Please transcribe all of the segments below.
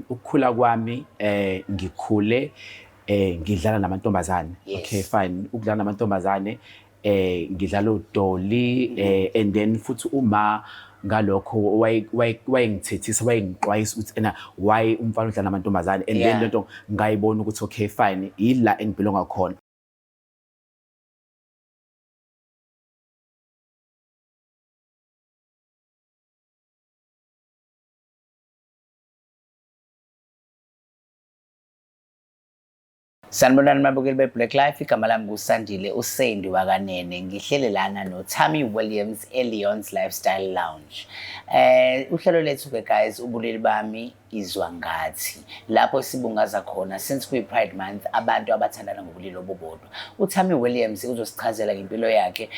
Ukukhula kwami ngikhule ngidlala namantombazane. Okay fine, ukudlala namantombazane ngidlala udoli and then futhi uma ngalokho wayengithethisa, wayengixwayisa ukuthi ena why umfana udlala namantombazane, and then lento ngayibona ukuthi okay fine, yila engibelonga khona. Sanibonani mabukeli be-Black Life, igama lami nguSandile uSendi wakanene. Ngihlele lana noTammy Williams eLeon's Lifestyle Lounge. Uhlelo lethu ke guys, ubulili bami izwa ngathi. Lapho sibungaza khona since kuyi Pride Month abantu abathandana ngobulili obubodwa. UTammy Williams uzosichazela ngempilo yakhe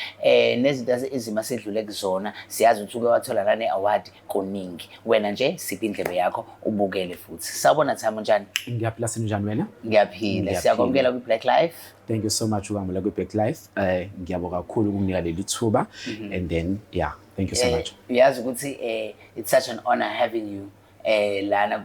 nezinto izimo asedlule kuzona. Siyazi ukuthi uke wathola nane award kuningi. Wena nje siphi indlebe yakho ubukele futhi. Sawubona Thami, unjani? Ngiyaphila, sinjani wena? Ngiyaphila. Ngiyaphila. Siyakwamukela kwi-Black Life. Thank you so much ukwamukela kwi-Black Life. Ngiyabonga kakhulu ukunginika leli thuba, and then yeah, thank you so much. Uyazi ukuthi it's such an honor having you lana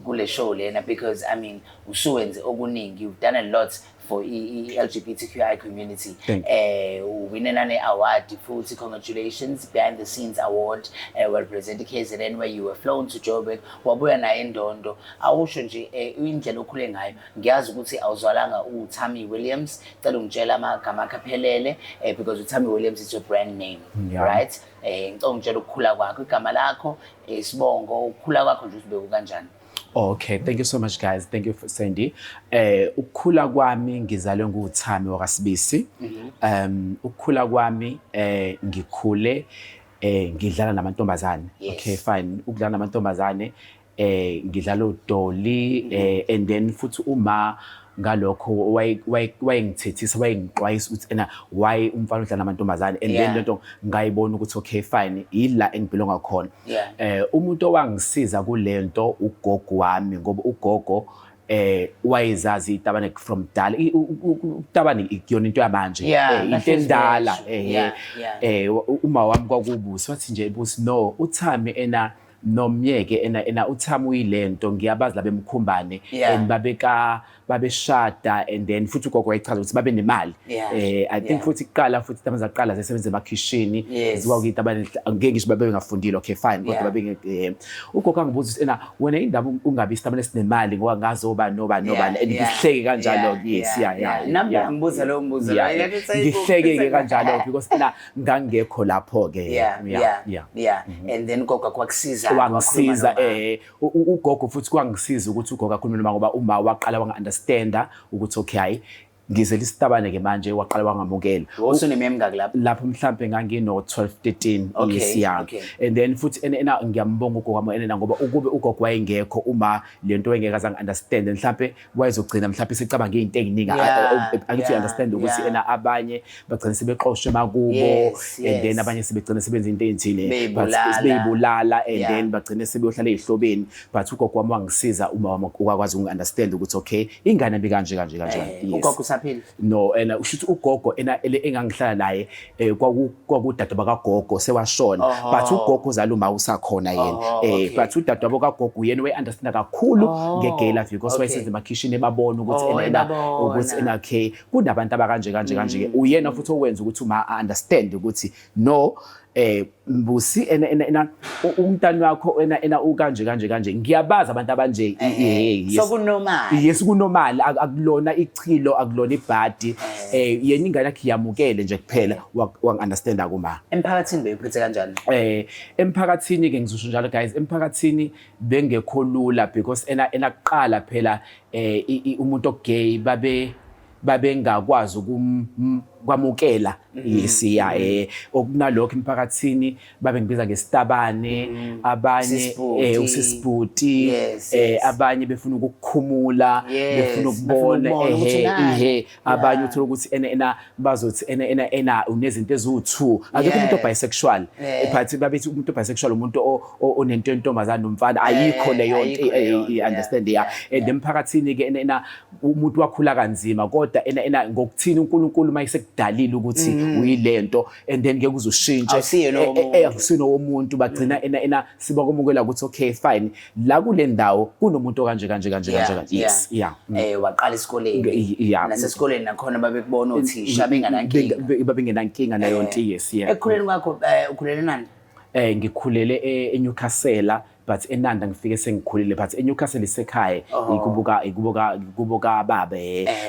kule show lena, because I mean usuwenze okuningi, you've done a lot for i-LGBTQI community. Thank you. Uwine nane award futhi, congratulations, behind the scenes award, represent KZN where you were flown to Joburg, wabuya naye indondo. Awusho nje indlela okhule ngayo, ngiyazi ukuthi awuzwalanga uTammy Williams, cela ungitshela amagama akhe aphelele, because uTammy Williams is your brand name, right? Ngicela ungitshela ukukhula kwakho, igama lakho, isibongo, ukukhula kwakho nje usibeke kanjani? Okay, thank you so much guys. Thank you for Sandy. Ukukhula kwami ngizalwe nguThami wakaSibisi. Ukukhula kwami ngikhule ngidlala namantombazane. Okay fine, ukudlala namantombazane ngidlala udoli, and then futhi uma ngalokho wayengithethisa, wayengixwayisa ukuthi ena why umfana udlala namantombazane, and then lento ngayibona ukuthi okay fine, yila engibelonga khona. Umuntu owangisiza kulento ugogo wami, ngoba ugogo wayezazi itabane from dala. Utabane ikuyona into yamanje, into endala. Uma wami kwakubusi wathi nje busi no uThami ena nomyeke ena ena uThami uyilento, ngiyabazi labe emkhumbane, and babeka babeshada, and then futhi ugogo wayechaza ukuthi babe nemali. I think futhi kuqala futhi itabane zaqala zisebenza emakhishini, ziwa kuyitabane, ngeke ngisho babe bengafundile, okay fine, kodwa babe ugogo angibuza ukuthi ena wena indaba ungabi isitabane sinemali ngoba ngazoba noba noba, and ngihleke kanjalo. Yes, yeah, yeah, Nami ngibuza lo mbuzo. Ngihleke ke kanjalo because na ngangekho lapho ke. And then ugogo kwakusiza, wangisiza, ugogo futhi kwangisiza ukuthi ugogo akhulume noma, ngoba uma waqala wanga-understanda ukuthi okay hayi ngizela isitabane ke manje, waqala wangamukela. Wawusuneminyaka emingaki lapho? Lapho mhlambe ngangino 12 13. Yes, yeah. And then futhi ena ngiyambonga ugogo wami ena, ngoba ukube ugogo wayengekho uma lento wayengeke azange understand, mhlambe wayezogcina mhlambe sicabanga izinto eziningi. Angithi understand ukuthi ena abanye bagcina sebexoshwe emakubo, and then abanye sebegcina sebenza into ezithile, but beyibulala, and then bagcina sebeyohlala ezihlobeni. But ugogo wami wangisiza, uma wami wakwazi ukungi-understand ukuthi okay ingane yami kanje kanje kanje. Yes. Ugogo usaphila? No, ena usho ukuthi ugogo ena engangihlala naye kwakudade bakagogo sewashona, but ugogo uzala uma usakhona yena, but udade wabo kagogo uyena we understand kakhulu nge-gay life, because wayesenza emakhishini ebabona ukuthi ena ukuthi ena okay kunabantu abakanje kanje kanje. Uyena futhi owenza ukuthi uma understand ukuthi no Mbusi ena ena ena umntana wakho ena ena ukanje kanje kanje, ngiyabazi abantu abanje. So kunormal. Yes, kunormal, akulona ichilo, akulona ibhadi, yena ingane yakhe yamukele nje kuphela, wang understand kuma. Emphakathini beyiphethe kanjani? Emphakathini ke ngizosho njalo guys, emphakathini bengekho lula, because ena enaqala phela umuntu ogay babengakwazi ukumkwamukela. Yes, yeah, okunalokho emphakathini babe ngibiza ngesitabane, abanye usisibhuti, abanye befuna ukukukhumula, befuna ukubona, abanye uthola ukuthi ena ena bazothi ena ena ena unezinto eziwu2. Akekho umuntu bisexual, but babethi umuntu bisexual umuntu onento yentombazana nomfana, ayikho leyo nto, understand? Yeah. And emphakathini ke ena ena umuntu wakhula kanzima, kodwa ena ena ngokuthini uNkulunkulu mayisekudala ekudalile ukuthi uyilento, and then ke kuzoshintsha. Awusiye lowo muntu. Akusiyo lowo muntu. Bagcina ena sibakwamukela ukuthi okay, fine, la kule ndawo kunomuntu okanje kanje kanje kanje kanje. Yes, yeah. Waqala esikoleni. Nasesikoleni nakhona babekubona othisha benganankinga. Babengenankinga nayo nto, yes, yeah. Ekukhuleni kwakho, ukhulele nani? Ngikhulele eNewcastle, but eNanda ngifike sengikhulile, but eNewcastle isekhaya, ikubuka baba,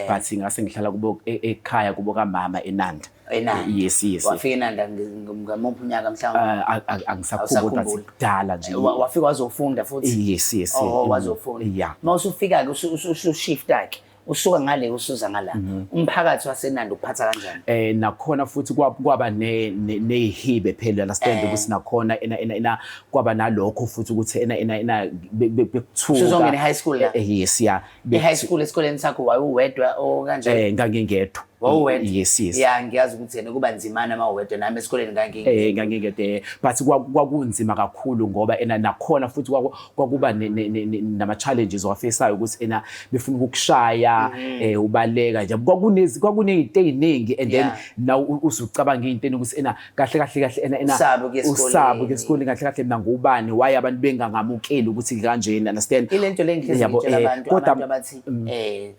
but ngase ngihlala kubo ekhaya kubo kamama eNanda. Enanda. Yes. Wafika eNanda ngamuphi unyaka mhlawumbe? Angisakhumbuli, but Awusakhumbuli. kudala nje. Wafika wazofunda futhi? Yes. Oh, wazofunda. Yeah. Mawusufika ke, usushifta ke, usuka ngale usuza ngala. Umphakathi waseNanda ukuphatha kanjani? Nakhona futhi kwaba neyihibe phela, understand, ukuthi nakhona ena kwaba nalokho futhi ukuthi ena bekuthuka. Usuzongena e-high school la? Yes, yeah. E-high school, esikoleni sakho, wawuwedwa okanje? Ngangingedwa. Wawuwedwa? Yes. Ya, ngiyazi ukuthi yena kuba nzimana uma uwedwa. Nami esikoleni ngangingedwa. Ngangingedwa, but kwakunzima kakhulu ngoba ena nakhona futhi kwakuba nama challenges owafaceayo ukuthi ena befuna ukukushaya, ubaleka nje, kwakunezinto eziningi, and then now usucabanga into ukuthi ena kahle kahle kahle ena Usabe ukuya esikoleni. Usabe ukuya esikoleni. Kahle kahle mina ngubani? Why abantu bengangamukeli ukuthi kanjena, understand? Ile nto le ngihlezi Yabo, ngitshela abantu, kodwa abantu abathi,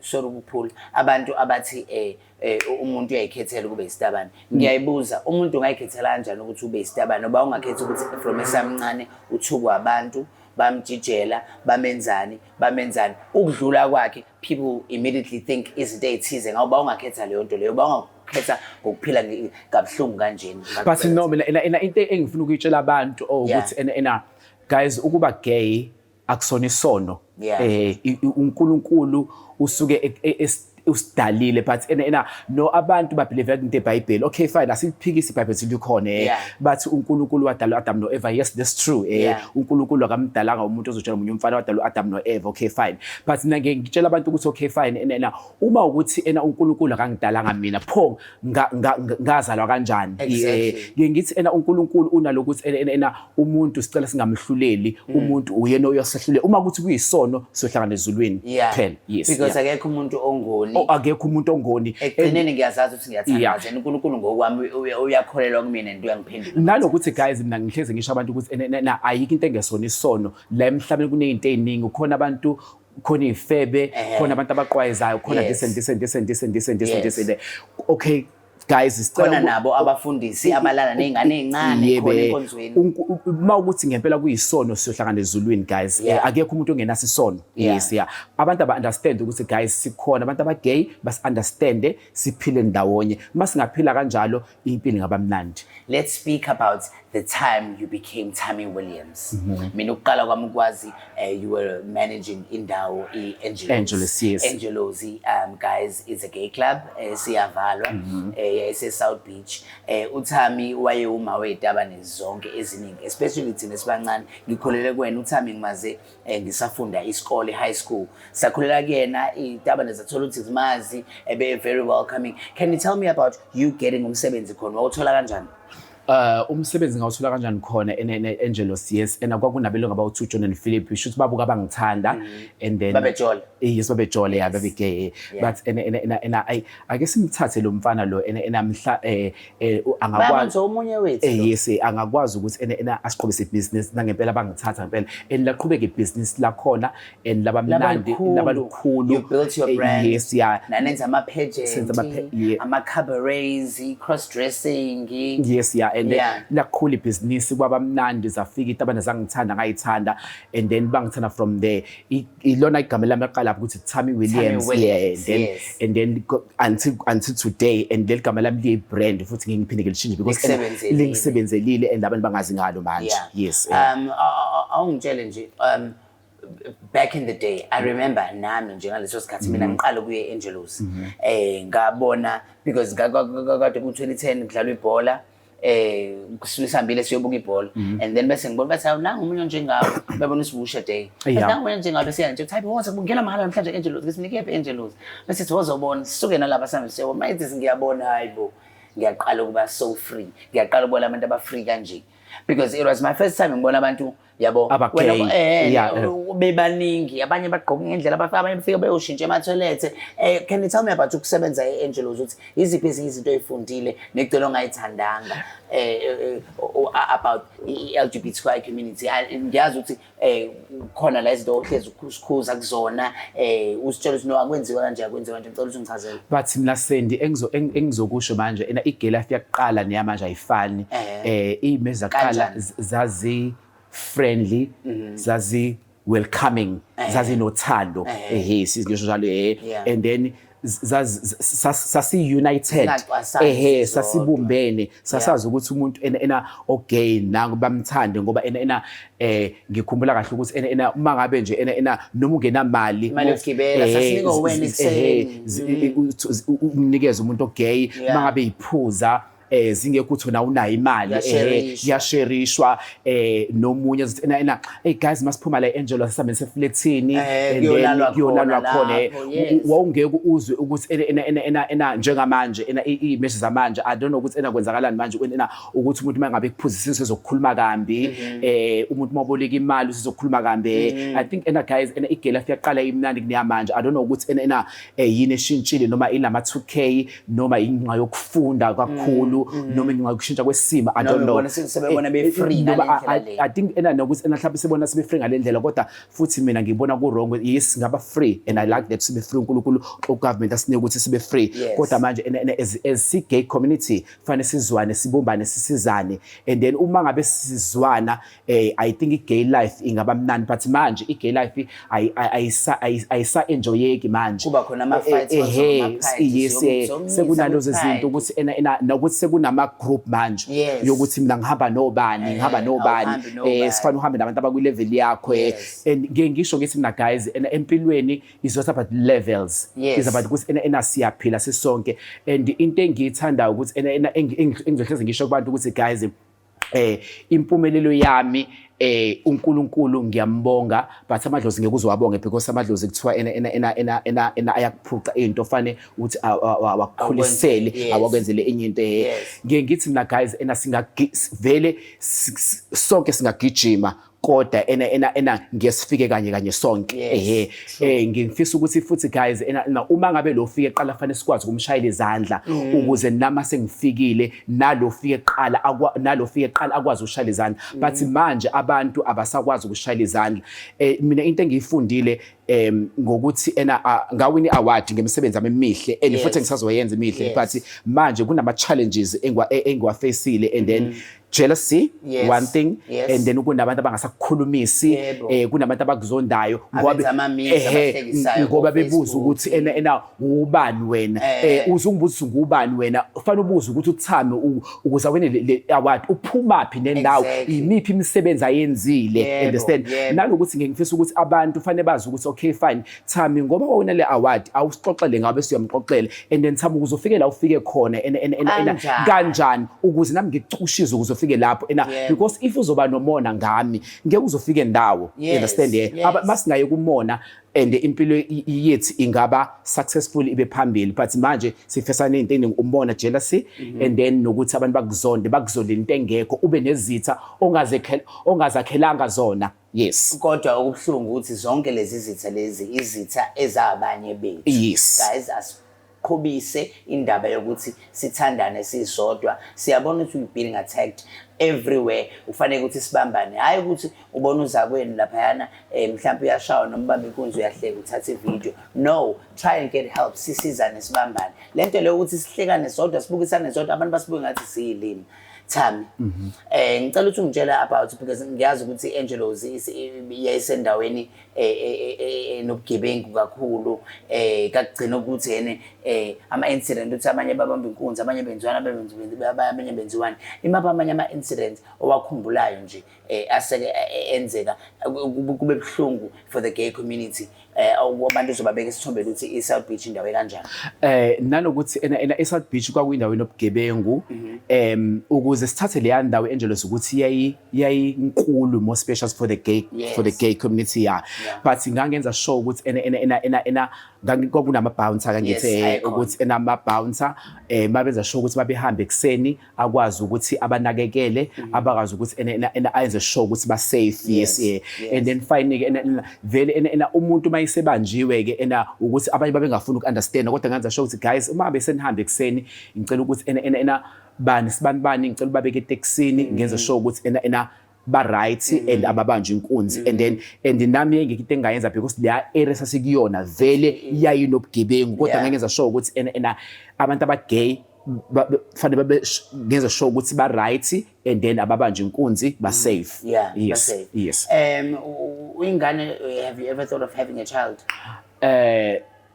sorry ukuphula, abantu abathi umuntu uyayikhethela ukube isitabane. Ngiyayibuza, umuntu ungayikhethela kanjani ukuthi ube isitabane? Uba ungakhetha ukuthi from esamncane uthukwa abantu, bamjijela, bamenzani, bamenzani, ukudlula kwakhe people immediately think izinto ey'thize ngawe. Uba ungakhetha leyo nto leyo, uba ungakhetha ngokuphila kabuhlungu kanjeni? But no, mina ena into engifuna ukuyitshela abantu, oh, ukuthi ena guys, ukuba gay akusona isono. uNkulunkulu usuke usidalile, but ena no abantu babelieve into eBhayibheli. Okay, fine, asiphikisi iBhayibheli likhona, bathi uNkulunkulu wadala uAdam noEva. Yes, that's true. uNkulunkulu akamdalanga umuntu ozotshela omunye umfana, wadala uAdam noEva. Okay, fine, but mina ngeke ngitshela abantu ukuthi okay, fine, ena uma ukuthi ena uNkulunkulu akangidalanga mina, pho ngazalwa kanjani? Ngike ngithi ena uNkulunkulu unalokuthi ena umuntu sicela singamhluleli umuntu, uyena oyosehlulela. Uma kuthi kuyisono, siyohlangana ezulwini kuphela. Yes. Because akekho umuntu ongoni. Oh, akekho umuntu ongoni. Ekugcineni ngiyazazi ukuthi ngiyathandaza and uNkulunkulu ngokwami uyakholelwa kumina and uyangiphendula. Nalokuthi guys, mina ngihlezi ngisho abantu ukuthi ena ayikho into engesona isono la emhlabeni. Kuney'nto ey'ningi khona, abantu khona, iy'febe khona, abantu abaqwayizayo khona, this and this and this and this and this and this and this and that. Okay guys, sicela Khona nabo abafundisi abalala ney'ngane ey'ncane khona enkonzweni. Uma ukuthi ngempela kuyisono, siyohlangana ezulwini, guys. Akekho umuntu ongenaso isono. Yes, yeah, abantu aba-understand ukuthi guys, sikhona abantu abagay, basi-understande, siphile ndawonye. Uma singaphila kanjalo, impilo ingaba mnandi. Let's speak about the time you became Tammy Williams. Mina ukuqala kwami ukwazi, you were managing indawo i-Angelos. Angelos, yes. Angelos, guys, is a gay club, siyavalwa, yayise South Beach. UTammy wayewuma wezitabane zonke eziningi, especially thina esibancane. Ngikhulele kuwena uTammy, ngimaze ngisafunda isikole, high school. Sakhulela kuyena, izitabane zathola ukuthi zimazi, ebe very welcoming. Can you tell me about you getting umsebenzi khona? Wawuthola kanjani? Umsebenzi ngawuthola kanjani khona ene Angelos? Yes, ena kwakunabelungu abawu-two, John and Philip, shuthi babuka bangithanda, and then Babejola? Yes, babejola, yeah, babegay. But ena ay, ake simthathe lo mfana lo, ena mhla angakwazi Bayenza omunye wethu lo. Yes, angakwazi ukuthi ena asiqhubise ibhizinisi. Nangempela bangithatha ngempela and laqhubeka ibhizinisi lakhona and laba mnandi, laba likhulu. You built your brand. Yes, yeah. Nanenza ama-pageant, Senza yeah. ama-cabarets, cross-dressing. Yes, yeah, and lakhula ibhizinisi, kwaba mnandi, zafika itabane, zangithanda, ngayithanda, and then bangithanda from there. Ilona igama lami laqala ukuthi Tammy Williams. Williams, yeah, and then and then until today, and leli gama lami liyi brand futhi, ngiphinde ngilishintshe because Likusebenzelile. Lingisebenzelile and abantu bangazi ngalo manje. Yes. Awungitshele nje, back in the day, I remember nami nje ngaleso sikhathi mina ngiqala ukuya e-Angelos, ngabona because kade ku-2010 kudlalwa ibhola, sihambile siyobuka ibhola, and then bese ngibona bathi, "Hawu, nangu omunye njengawe." Babona usibusha day. Bathi, "Nangu omunye njengawe." Bese nje uthi, "Woza, kungena mahhala namhlanje e-Angelos." Ngithi, "Nikephi e-Angelos?" Bese sithi, "Wozobona." Sisuke nalapha sihambe siyobona. Mayithi ngiyabona, hayi bo, ngiyaqala ukuba so free, ngiyaqala ukubona abantu aba-free kanje, because it was my first time ngibona abantu. Yabo. Aba-gay. Wena, bebaningi, abanye bagqoke ngendlela abafika, abanye bafika beyoshintsha emathoyilethe. Can you tell me about ukusebenza e-Angelos, ukuthi iziphi ezinye izinto oy'fundile nekugcina ongayithandanga about i-LGBTQI community? Ngiyazi ukuthi khona la izinto ohlezi usikhuza kuzona, usitshela ukuthi no, akwenziwa kanje, akwenziwa kanje. Ngicela ukuthi ungichazele. But mina, Sandy, engizokusho manje, ena i-gay life yakuqala neyamanje ayifani. Iy'mezi zakuqala Kanjani? Zazi friendly, zazi welcoming, zazinothando, ehe, sizingisho njalo, and then sasi-united. Singacwasani Ehe. sisodwa. Sasibumbene, sasazi ukuthi umuntu ena okay nangu bamthande, ngoba ena ngikhumbula kahle ukuthi ena uma ngabe nje ena noma ungenamali Imali yokugibela, sasinika wena ekuseni. Umnikeze umuntu ogay uma ngabe iphuza, zingekho ukuthi wena unayo imali. Kuyasherishwa. Kuyasherishwa, nomunye azothi ena, "Hey guys, masiphuma la e-Angelo, sihambe seflethini," and then kuyolalwa kuyolalwa khona khona. lapho, yes. Wawungeke uzwe ukuthi ena njengamanje, ena iy'meshi zamanje, I don't know ukuthi ena kwenzakalani manje ena ukuthi umuntu uma ngabe kuphuzisa usezokukhuluma kambi, umuntu uma uboleka imali usezokukhuluma kambi. I think ena guys, ena i-gay life yaqala imnandi kuneyamanje. I don't know ukuthi ena yini eshintshile, noma ilama 2K, noma inxa yokufunda kakhulu, noma inxa yokushintsha kwesimo, I Noma don't know. ubona sebebona be-free Noma ngale ndlela le. I think ena nokuthi ena mhlawumbe sibona sibe free ngale ndlela, kodwa futhi mina ngibona ku wrong. Yes, ngaba free and I like that sibe free, uNkulunkulu, ugovernment asinike ukuthi sibe free, kodwa manje ena as si gay community fanele sizwane, sibumbane, sisizane, and then uma ngabe sizwana, I think i-gay life ingaba mnandi. But manje i-gay life ayisa enjoyeki manje. Kuba khona ama-fights, ama-pride, Yes, zomisa sekunalezo kwi-pride. zinto ukuthi ena nokuthi sekunama group manje yokuthi mina ngihamba nobani, ngihamba nobani. Awuhambi nobani. Sifana uhambe nabantu abakwi-level yakho. And ngeke ngisho ngithi mina guys, ena empilweni is not about levels, is about ukuthi ena siyaphila sisonke. And into engiyithandayo ukuthi ena engizohleze ngisho kubantu ukuthi guys, impumelelo yami, uNkulunkulu ngiyambonga, but amadlozi ngeke uzowabonge, because amadlozi kuthiwa ena ayakuphuca into fane uthi awakukhulisele, awakwenzele enye into. Ngeke ngithi mina guys, ena vele sonke singagijima, kodwa ena ngeke sifike kanye kanye sonke. Ehe, ngifisa ukuthi futhi guys, ena uma ngabe lo fike eqala, fanele sikwazi ukumshayela izandla, ukuze nama sengifikile nalo fike eqala, nalo fike eqala akwazi ukushayela izandla. But manje abantu abasakwazi ukushayela izandla. Mina into engiyifundile ngokuthi ena ngawini award ngemisebenzi yami emihle and futhi ngisazoyenza imihle, but manje kunama challenges engiwafacile, and then jealousy, one thing, and then kunabantu abangasakukhulumisi, kunabantu abakuzondayo ngoba Abenza ama-memes abahlekisayo ngoba bebuza ko-Facebook. Ukuthi ena ubani wena, uzungibuza ukuthi ngubani wena. Kufanele ubuze ukuthi uThami ukuze awine le award uphumaphi nendawo, imiphi imisebenzi ayenzile, understand? Nalokuthi ngifisa ukuthi abantu fanele bazi ukuthi okay fine, Thami, ngoba wawina le award, awusixoxele ngabe siyamxoxela, and then Thami, ukuze ufike la ufike khona ena Kanjani? Kanjani ukuze nami ngikucushize ukuze ufike lapho ena, because if uzoba nomona ngami, ngeke uzofike ndawo. Understand? Yeah. Masingaye kumona and impilo yethu ingaba successful, ibe phambili. But manje sifesana into eningi, umona, jealousy, and then nokuthi abantu bakuzonde, bakuzonde into engekho, ube nezitha ongazakhelanga zona, yes. Kodwa okubuhlungu ukuthi zonke lezi zitha lezi izitha ezabanye bethu. Guys, asiqhubise indaba yokuthi sithandane sisodwa. Siyabona ukuthi we being attacked everywhere. Kufanele ukuthi sibambane, hhayi ukuthi ubona uzakwenu laphayana, mhlawumbe uyashawa noma ubamba inkunzi, uyahleka, uthatha ividiyo. No, try and get help, sisizane, sibambane. Le nto leyo ukuthi sihlekane sodwa, sibukisane sodwa, abantu basibuke ngathi siyilimi. Thami, ngicela ukuthi ungitshela about, because ngiyazi ukuthi i-Angelos yayisendaweni enobugebengu kakhulu, kakugcina ukuthi ene ama-incident, ukuthi abanye babamba inkunzi, abanye benziwani, abanye benziwani. Imaphi amanye ama-incident owakhumbulayo nje aseke enzeka kube buhlungu for the gay community, abantu uzobabeka isithombe ukuthi i-South Beach indawo ekanjani? Nanokuthi ena eSouth Beach kwakuyindawo enobugebengu, ukuze Ukuze sithathe leya ndawo Angelos, ukuthi yayinkulu, more specials for the gay for the gay community, yeah. But ngangenza sure ukuthi ena kwakunama bouncer kangithi ayikhona. Ukuthi enama bouncer mabenza sure ukuthi babehambe ekuseni, akwazi ukuthi abanakekele, abakwazi ukuthi ena ayenze sure ukuthi ba safe, yes. And then finally ke ena vele ena umuntu mayisebanjiwe ke ena ukuthi abanye babengafuni uku-understand, kodwa ngenza sure ukuthi, guys, uma bese nihambe ekuseni, ngicela ukuthi ena bani sibani bani, ngicela ubabeke etekisini, ngenze sure ukuthi ena ba right and ababanjwe inkunzi. And then and nami engekho into engayenza because leya area sasikuyona vele yayinobugebengu, kodwa ngenza sure ukuthi ena abantu aba-gay fanele babe, ngenza sure ukuthi ba right and then ababanjwe inkunzi, ba safe. That's safe. Ingane, have you ever thought of having a child?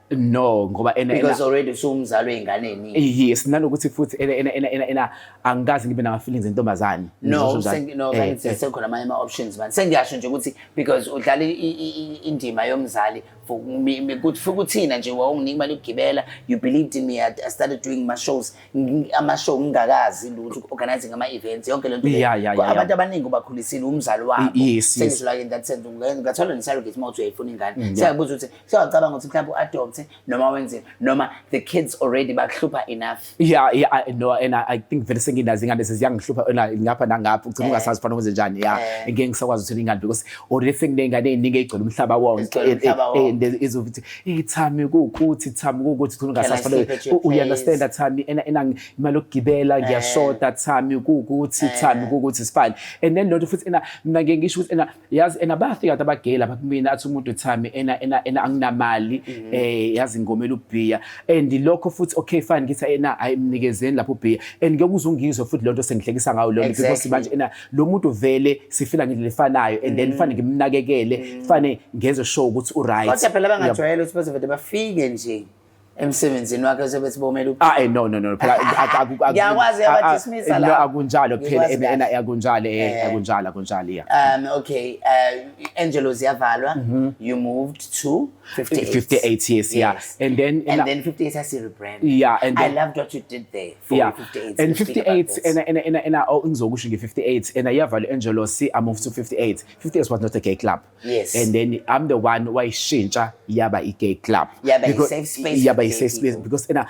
No, ngoba ena Because already usumzali wey'ngane ey'ningi. Yes, nanokuthi futhi ena angikaze ngibe nama feelings entombazane. No. Ngisho njalo. No, kanti sekhona amanye ama-options man. Sengiyasho nje ukuthi because udlala indima yomzali for kuthi fukuthina nje wawunginika imali yokugibela, you believed in me. I started doing my shows, ama-show ngingakazi lutho, organizing ama-events, yonke lento le. Abantu abaningi ubakhulisile, umzali wabo. Yes. Sengisho like in that sense ungathola ne-surrogate uma uthi uyayifuna ingane. Sengiyabuza ukuthi sewacabanga ukuthi mhlawumbe u-adopte noma wenzeni, noma the kids already bakuhlupha enough? Yeah, no, and I think vele senginazo ingane, seziyangihlupha ena ngapha nangapha, ugcina ungasazi fanele ukwenze njani, yeah. Ngeke ngisakwazi ukuthola ingane because already senginey'ngane ey'ningi ey'gcwele umhlaba wonke. Ezigcwele umhlaba wonke. And izokuthi, "Hey Thami, kuwukuthi, Thami, kuwukuthi," ugcina Can I ungasazi sleep fanele at your you understand place? that, Thami, ena imali yokugibela ngiyashoda, Thami, kuwukuthi, Thami, kuwukuthi, it's fine. And then lento futhi ena mina ngeke ngisho ukuthi ena yazi ena bayafika abantu abagay lapha kumina, athi umuntu, "Thami, ena anginamali, yazi ngomela ubhiya." And lokho futhi, okay, fine, ngithi ena hayi, mnikezeni lapho ubhiya, and ngeke uze ungizwe futhi lonto sengihlekisa ngayo leyo, because manje ena lo muntu vele sifila ngendlela efanayo, and then fanele ngimnakekele, fanele ngenze sure ukuthi u-right. Kodwa phela bangajwayele ukuthi bazovele bafike nje emsebenzini wakhe sebethi bomele Ah, no, phela Ngiyakwazi, uyabadismissa no, lapho. akunjalo phela. Ngikwazi Ena kahle. akunjalo, akunjalo, yeah. Okay, Angelos yavalwa. You moved to 58. 58, yes, yeah. And then And then 58 has a rebrand. Yeah, and I then loved what you did there for 58. And Let's speak about 58 this. ena oh, ngizokusho nge-58, ena yavalwa Angelos, I moved to 58. 58 was not a gay club. And then I'm the one wayishintsha yaba i-gay club. Yaba i-safe space for Yaba gay i-safe space people. because ena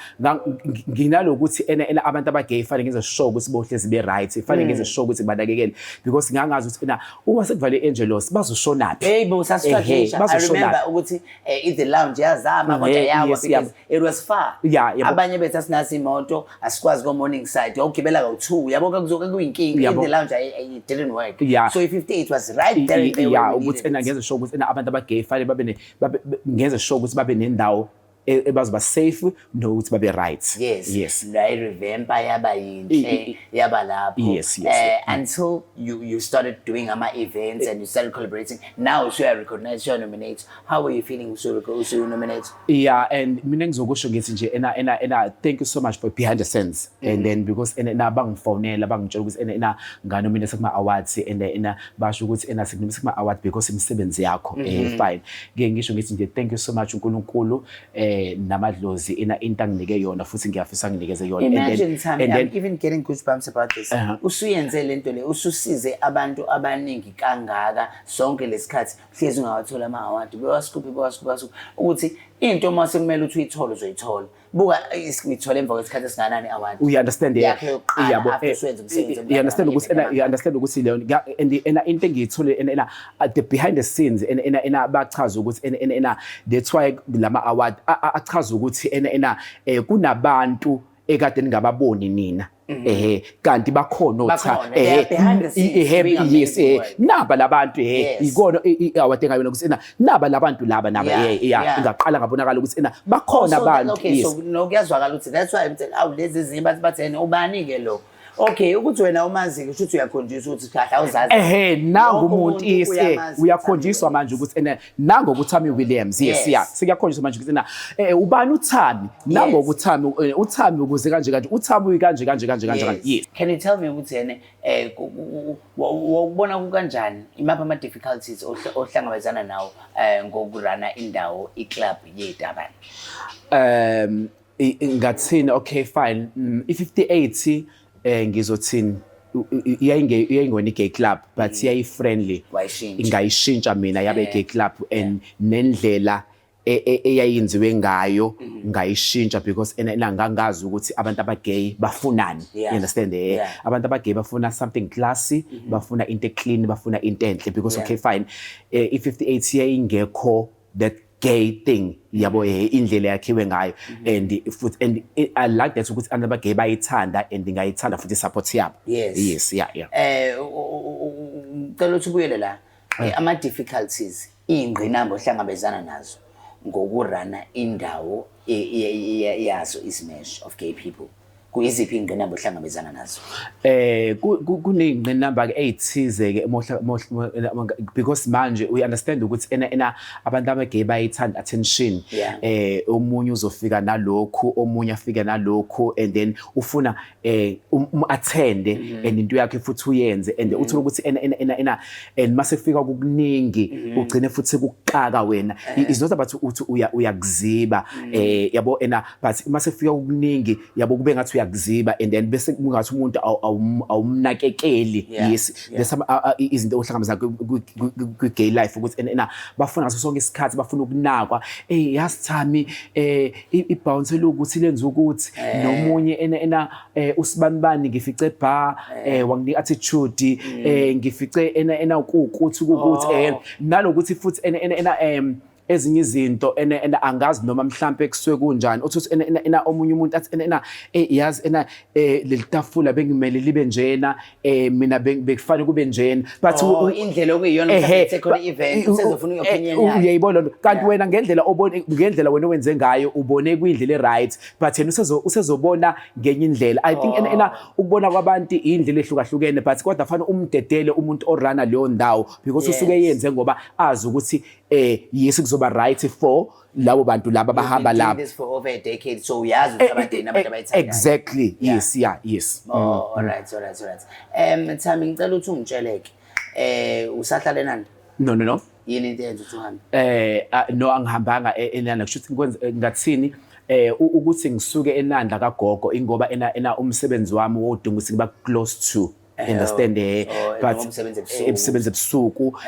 nginalokuthi ena abantu abagay fanele ngenze sure ukuthi bohlezi be-right, fanele ngenze sure ukuthi banakekele, because ngangazi ukuthi ena uma sekuvale i-Angelos bazoshonaphi. Hey bo, sasistruggle. I Bazoshonaphi. remember ukuthi i-The Lounge yazama kodwa yawa because it was far. Yeah, yabo. Abanye bethu asinazo imoto, asikwazi ko Morningside. Wawugibela kawu-2, yabo, kuzoke kuyinkinga. I-The Lounge it didn't work. So i-58 was right there there where we Ukuthi needed ena it. ngenze sure ukuthi ena abantu abagay fanele babe ne ngenze sure ukuthi babe nendawo ebazoba safe nokuthi babe right. Yes. Nayirevampa yaba yinhle, yaba lapho. Yes. Until you started doing ama events and you started collaborating. Now so you are recognized, you are nominated. How were you feeling so you nominate? Yeah, and mina ngizokusho ngithi nje ena thank you so much for behind the scenes. And then because ena bangifonela, bangitshela ukuthi ena nganominate kuma awards, and ena basho ukuthi ena sikunominate kuma awards because imisebenzi yakho, fine. Ngeke ngisho ngithi nje thank you so much uNkulunkulu namadlozi ena into anginike yona, futhi ngiyafisa nginikeze yona. And then Imagine, Thami, and then I'm even getting goosebumps about this. Usuyenze lento le, ususize abantu abaningi kangaka sonke lesikhathi, hlezi ungawathola ama-award, bewasikuphi, bewasikuphi, bewasikuphi. Ukuthi into uma sekumele ukuthi uyithole uzoyithola. Buka, uyithole emva kwesikhathi esinganani i-award. We understand, yeah. Yakhe yokuqala Yabo, after usuwenza umsebenzi you understand ukuthi ena omkhulu. You understand ukuthi leyo and ena into engiyithole ena the behind the scenes ena bachaza ukuthi ena that's why lama award achaza ukuthi ena kunabantu ekade ningababoni nina, kanti bakhona otha Bakhona, they are behind the scenes doing amazing work. Naba labantu, ikona i-award engayona ukuthi ena naba labantu laba naba ingaqala ngabonakala ukuthi ena bakhona abantu. Okay, so no, kuyazwakala ukuthi that's why I'm saying, awu, lezi zinto bathi bathene ubani ke lo? Okay, ukuthi wena umazi kusho ukuthi uyakhonjiswa ukuthi kahle awuzazi. Nangu Wonke umuntu umuntu uyamazi uyakhonjiswa uThami. Manje ukuthi ene nango uThami Williams, yes. Yeah, sekuyakhonjiswa manje ukuthi ena ubani uThami, nango uThami, uThami ukuze kanje kanje, uThami uyikanje kanje kanje kanje kanje, yes. Can you tell me ukuthi yena wokubona kukanjani, imaphi ama difficulties ohlangabezana nawo ngokurana indawo, iclub yezitabane? Ngathini, okay, fine, i58, ngizothini, Iyayingona i-gay club, but iyayi-friendly. Wayishintsha. Ngayishintsha mina, yabe i-gay club, and nendlela eyayenziwe ngayo ngayishintsha, because ena ngangazi ukuthi abantu abagay bafunani. You understand? Yeah. Abantu abagay bafuna something classy, bafuna into clean, bafuna into enhle, because okay, fine, i-58 yayingekho that gay thing, yabo, indlela yakhiwe ngayo. And futhi and I like that ukuthi abantu abagay bayithanda, and ngayithanda futhi support yabo. Yes, yeah. Ngicela ukuthi ubuyele la. Ama difficulties, iy'ngqinamba ohlangabezana nazo ngokurana indawo yazo iSmash of Gay People. Kuyiziphi iy'ngqinamba ohlangabezana nazo? Kuney'ngqinamba ke ey'thize ke because manje we understand ukuthi ena abantu abagay bayithanda attention. Omunye uzofika nalokhu, omunye afike nalokhu, and then ufuna um attend and into yakhe futhi uyenze, and uthola ukuthi ena and mase kufika kukuningi, ugcine futhi kukuxaka wena. It's not about ukuthi uyakuziba, yabo, ena, but mase kufika kukuningi, yabo, kube ngathi uyakuziba, and then bese kungathi umuntu awumnakekeli. Yes, there's some izinto ohlangabeza kwi-gay life ukuthi ena bafuna ngaso sonke isikhathi, bafuna ukunakwa. Yazi Thami, i-bounce lokuthi lenza ukuthi nomunye ena usibanibani ngifice bar, wanginika attitude, ngifice ena kukuthi nalokuthi futhi ena ezinye izinto ena angazi noma mhlambe kusuke kunjani, uthi ena omunye umuntu athi ena yazi ena leli tafula bengimele libe njena, mina bekufanele kube njena, but Oh, indlela okuyiyona mhlawumbe khona i-event, usezofuna i-opinion yakhe. Uyayibona lento, kanti wena ngendlela obone, ngendlela wena owenze ngayo, ubone kuyindlela e-right, but yena usezobona ngenye indlela, I think. Ena ukubona kwabantu indlela ehlukahlukene, but kodwa fanele umdedele umuntu orana leyo ndawo, because usuke yenze ngoba azi ukuthi yes, kuzoba right for labo bantu laba bahamba You've been doing lapho. this for over a decade, so uyazi ukuthi abadeni abantu abayithandayo. Exactly. Yes, yeah, yes. Oh, all right. Thami, ngicela ukuthi ungitsheleke. Usahlale nani? No. Yini into eyenza ukuthi uhambe? No, angihambanga eNanda. Kusho ukuthi ngikwenza ngathini, ukuthi ngisuke eNanda kagogo, ingoba ena umsebenzi wami wodinga ukuthi ngiba close to, understand? Oh, But noma umsebenzi ebusuku. Ebusebenza ebusuku.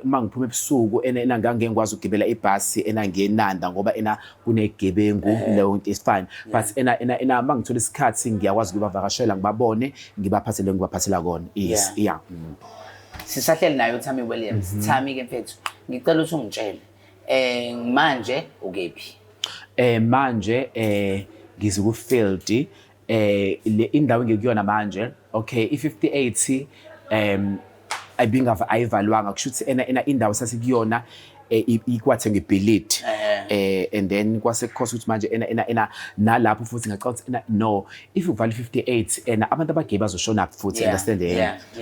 Uma ngiphuma ebusuku ena ngangeke ngikwazi ukugibela ibhasi ena ngiyenanda, ngoba ena kunegebengu, leyo nto is fine, but ena uma ngithola isikhathi ngiyakwazi ukubavakashela, ngibabone, ngibaphathele ngibaphathela kona. Yes. Yeah. Sisahleli naye uThami Williams. Thami ke mfethu, ngicela ukuthi ungitshele. Manje ukephi? Manje ngize field, le indawo engikuyona manje, okay, i58 ayibingava, ayivalwanga. Kusho ukuthi ena indawo sasikuyona ikwathenga ibhilidi, and then kwase kukhosa ukuthi manje ena nalapho futhi ngacabanga ukuthi ena no, if uvala i58, ena abantu abagay bazoshona futhi, understand?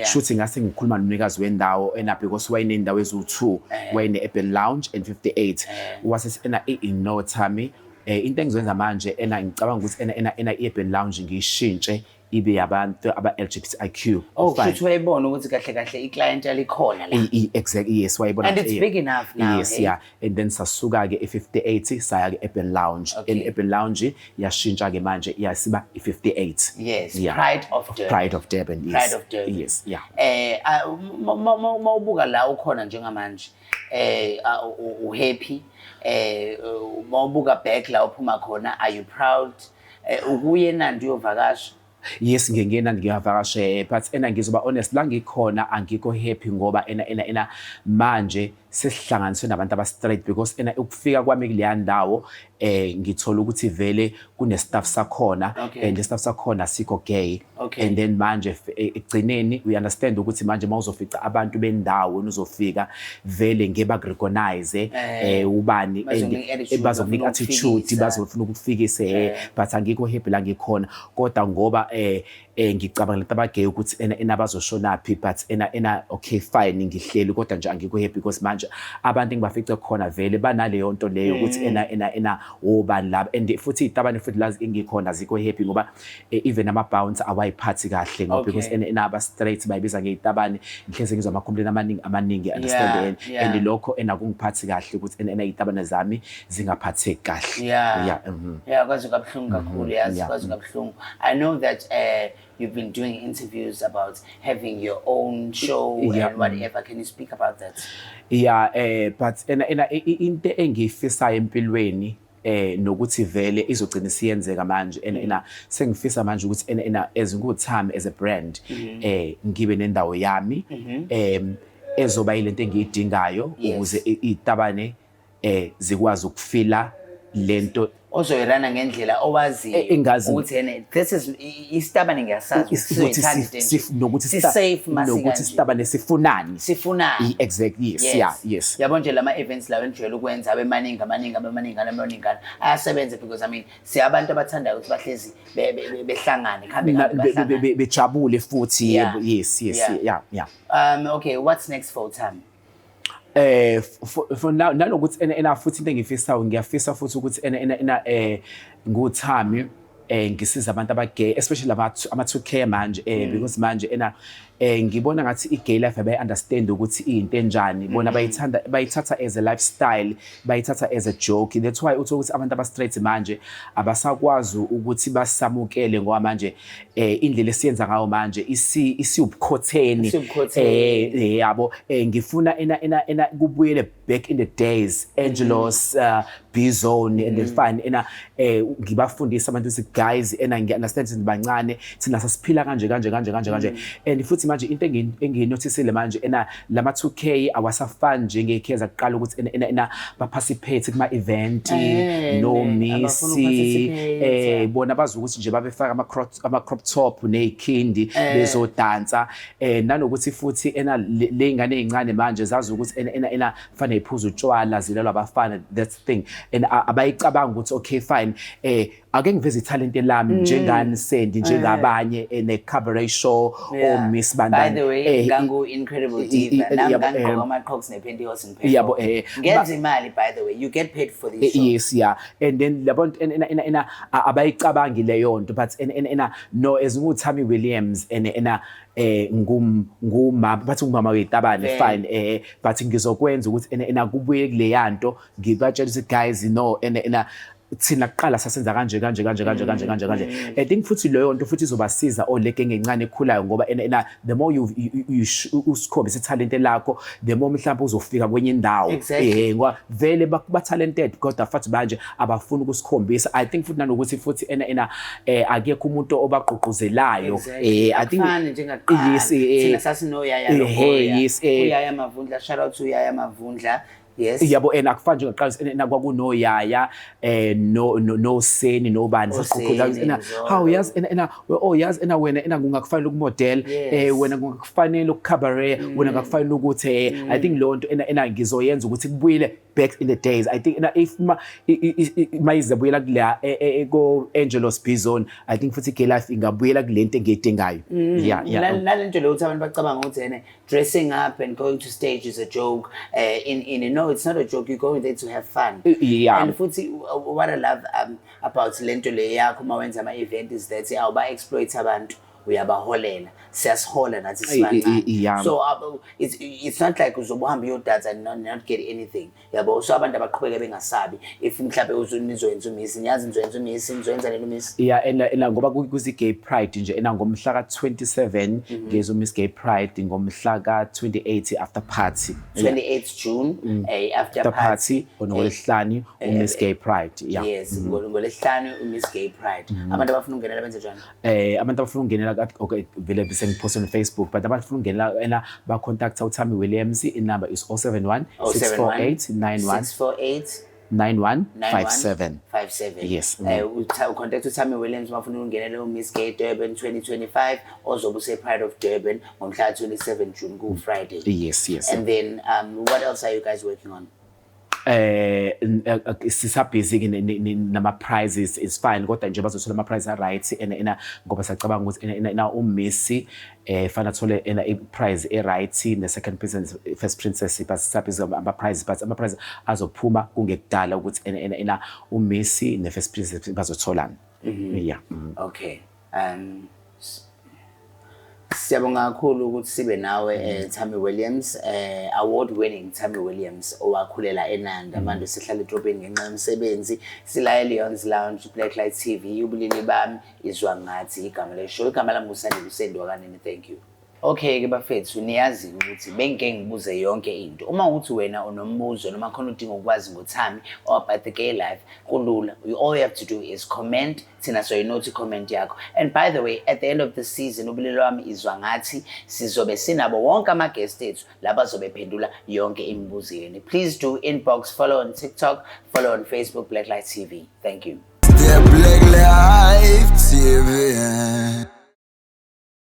Shuthi ngase ngikhuluma nomnikazi wendawo ena, because wayenendawo eziwu2, wayene Urban Lounge and 58. Wase ena no, Thami, into engizoyenza manje, ena ngicabanga ukuthi ena i-Urban Lounge ngiyishintshe ibe yabantu aba LGBTIQ. Oh, Fine. kusho wayebona ukuthi kahle kahle i-clientele ikhona la. Exactly, yes, wayebona. And it's big enough now, Yes. hey? Yeah, and then sasuka ke e58 saya ke Urban Lounge. And Urban Lounge yashintsha ke manje, yasiba i58. Yes, Pride of Durban. Pride of Durban, yes. Pride of Durban. Yes, yeah. Mawubuka la ukhona njengamanje, u happy? Mawubuka back la uphuma khona, are you proud? Ukuye Nandi uyovakasha? Yes, ngingena ngiyavakashe, but ena ngizoba honest, la ngikhona angikho happy, ngoba ena manje sesihlanganiswe nabantu aba straight, because ena ukufika kwami kuleya ndawo ngithola ukuthi vele kune staff sakhona and the staff sakhona sikho gay. And then manje ekugcineni we understand ukuthi manje mawuzofica abantu bendawo, uzofika vele ngeke bakurecognize ubani and Bazokunika i-attitude, bazokunika bafuna attitude, ukukufikisa. Bazofuna ukukufikisa, but angikho happy la ngikhona, kodwa ngoba ngicabanga lento abagay ukuthi ena bazoshona phi, but ena okay, fine, ngihleli, kodwa nje angikho happy because manje manje abantu engibafice khona vele banaleyo nto leyo ukuthi ena obani laba. And futhi izitabane futhi la engikhona azikho happy ngoba even ama-bouncer awayiphathi kahle ngoba because ena aba-straight bayibiza ngezitabane. Ngihleze ngizwa ama-complaint amaningi amaningi, understand? And lokho ena kungiphathi kahle ukuthi ena izitabane zami zingaphatheki kahle. Yeah. Yeah, kwaze kabuhlungu kakhulu, yazi, kwaze kabuhlungu. I know that you've been doing interviews about having your own show and whatever. Can you speak about that? Yeah, but ena into engiyifisayo empilweni nokuthi vele izogcina isiyenzeka manje, ena sengifisa manje ukuthi ena as nguThami, as a brand, ngibe nendawo yami ezoba yilento engiyidingayo ukuze izitabane zikwazi ukufila lento ozoyirana ngendlela owaziyo ukuthi ene this is isitabane ngiyasazi ukuthi sizoyithanda into enje. Nokuthi Si-safe nokuthi masikanje. sitabane sifunani. Sifunani. Exactly, yes, yeah, yes. Yabo nje lama events lawa enijwayele ukwenza abe maningi, amaningi, abe maningi, abe maningana, ayasebenza because, I mean, siyabantu abathandayo ukuthi bahlezi behlangane khambe khambe bahlangane. Bejabule futhi. Yebo, yes. Yeah. Okay, what's next for Thami? For now, nalokuthi ena futhi into engifisayo, ngiyafisa futhi ukuthi ena nguThami ngisiza abantu abagay, especially ama 2K manje, because manje ena ngibona ngathi i-gay life abayi understand ukuthi into enjani. Bona bayithanda, bayithatha as a lifestyle, bayithatha as a joke. That's why uthola ukuthi abantu aba straight manje abasakwazi ukuthi basamukele ngoba manje indlela esiyenza ngayo manje isiwubukhotheni. Isiwubukhotheni. Yabo, ngifuna ena kubuyele back in the days, Angelos, B Zone and then fine, ena ngibafundisa abantu ukuthi guys, ena ngiya understand ukuthi bancane, thina sasiphila kanje kanje kanje kanje kanje. And futhi manje into engiyinotisile manje, ena lama 2K awasafani njengekheza kuqala ukuthi ena ba participate kuma event no Ne, miss abafuna uku-participate. Bona bazi ukuthi nje babefaka ama crop top nezikhindi bezodansa, nanokuthi futhi ena le ngane ezincane manje zazi ukuthi ena fanele iphuze utshwala, zilelwa abafana, that's the thing. And abayicabanga ukuthi okay, fine, ake ngiveze italent lami njengani Sandy, njengabanye, ne cabaret show o Miss By Bandani. the way, ngangu incredible diva. Nami yabo, ngangigqoka ama-crocs ne-pantyhose ngiphela. Yabo, Ngenza imali, by the way. You get paid for these shows. Yes, yeah, and then labo ena abayicabangi leyo nto, but ena no, as nguThami Williams, ena ngumama, bathi ngumama wezitabane. Vele. Fine, but ngizokwenza ukuthi ena kubuye kuleya nto, ngibatshela ukuthi guys, no, ena thina kuqala sasenza kanje kanje kanje kanje kanje kanje kanje. I think futhi leyo nto futhi izobasiza oleke encane ekhulayo ngoba ena the more you usikhombisa ithalente lakho, the more mhlawumbe uzofika kwenye indawo. Ngoba vele ba talented, kodwa futhi manje abafuni ukusikhombisa. I think futhi nanokuthi futhi ena akekho umuntu obagqugquzelayo. I think Akufani njengakuqala. Yes, Thina sasinoyaya Loboya. Yes. Uyaya Mavundla, shout out to Uyaya Mavundla. Yes. Yabo, and akufani njengokuqala, ena kwakunoyaya no seni nobani. Oseni, Sasiqhuqhuza ena Mzolo. Hawu, yazi ena oh, yazi ena wena ena kungakufanele ukumodel, wena kungakufanele ukucabaret, wena kungakufanele ukuthi I think leyo nto ena ngizoyenza ukuthi kubuyele back in the days. I think ena if ma mayizabuyela kula ko Angelos B Zone, I think futhi gay life ingabuyela kulento engiyidingayo. Yeah. Nale nto leyo ukuthi abantu bacabanga ukuthi ene dressing up and going to stage is a joke, in no, it's not a joke. You're going there to have fun. And futhi what I love about lento le yakho uma wenza ama-event is that awuba exploit abantu, uyabaholela, siyasihola nathi sibancane. So it's not like uzobe uhambe uyodansa and not get anything, yabo. So abantu abaqhubeke bengasabi. If mhlawumbe nizoyenza umiss, niyazi nizoyenza umiss, nizoyenza nini umiss? Yeah, ena ngoba kuzi gay pride nje, ena ngomhla ka27 ngezo Miss Gay Pride, ngomhla ka28 after party. 28 June, after after party. Party ngolwesihlanu uMiss Gay Pride, yeah. Yes, ngolwesihlanu uMiss Gay Pride. Abantu abafuna ukungenela benze njani? Abantu abafuna ukungenela, okay, vele bese ngipost on Facebook, but abantu abafuna ukungenela ena ba contact uThami Williams, inumber is 071 648 91 648 9157. 57. Yes. Ucontact uThami Williams uma ufuna ukungenela uMiss Gay Durban 2025 ozobe use Pride of Durban ngomhla ka 27 June, ku Friday. Yes. And then what else are you guys working on? Eh Sisabhizi ke nama prizes, is fine, kodwa nje bazothola ama prize a right ena ena ngoba sacabanga ukuthi ena ena uMiss fana athole ena i prize e right ne second princess, first princess, but sisabhizi ama prize, but ama prize azophuma kungekudala ukuthi ena ena ena uMiss ne first princess bazotholana, yeah. Okay. Siyabonga kakhulu ukuthi sibe nawe, Thami Williams, award winning Thami Williams owakhulela eNanda, manje sihlala edrobheni ngenxa yomsebenzi. Sila eLeon's Lounge, Blacklight TV, Ubulili Bami Izwa Ngathi igama le show. Igama lami uSandile uSendi wakanene. Thank you. Okay ke bafethu, niyazi ukuthi bengike ngibuze yonke into. Uma uthi wena unombuzo noma khona udinga ukwazi ngoThami or about the gay life, kulula. You all you have to do is comment, thina soyinothi comment yakho. And by the way, at the end of the season, Ubulili Wami Izwa Ngathi, sizobe sinabo wonke ama-guest ethu labazobe phendula yonke imibuzo yenu. Please do inbox, follow on TikTok, follow on Facebook, Blacklight TV. Thank you. The Black Life TV.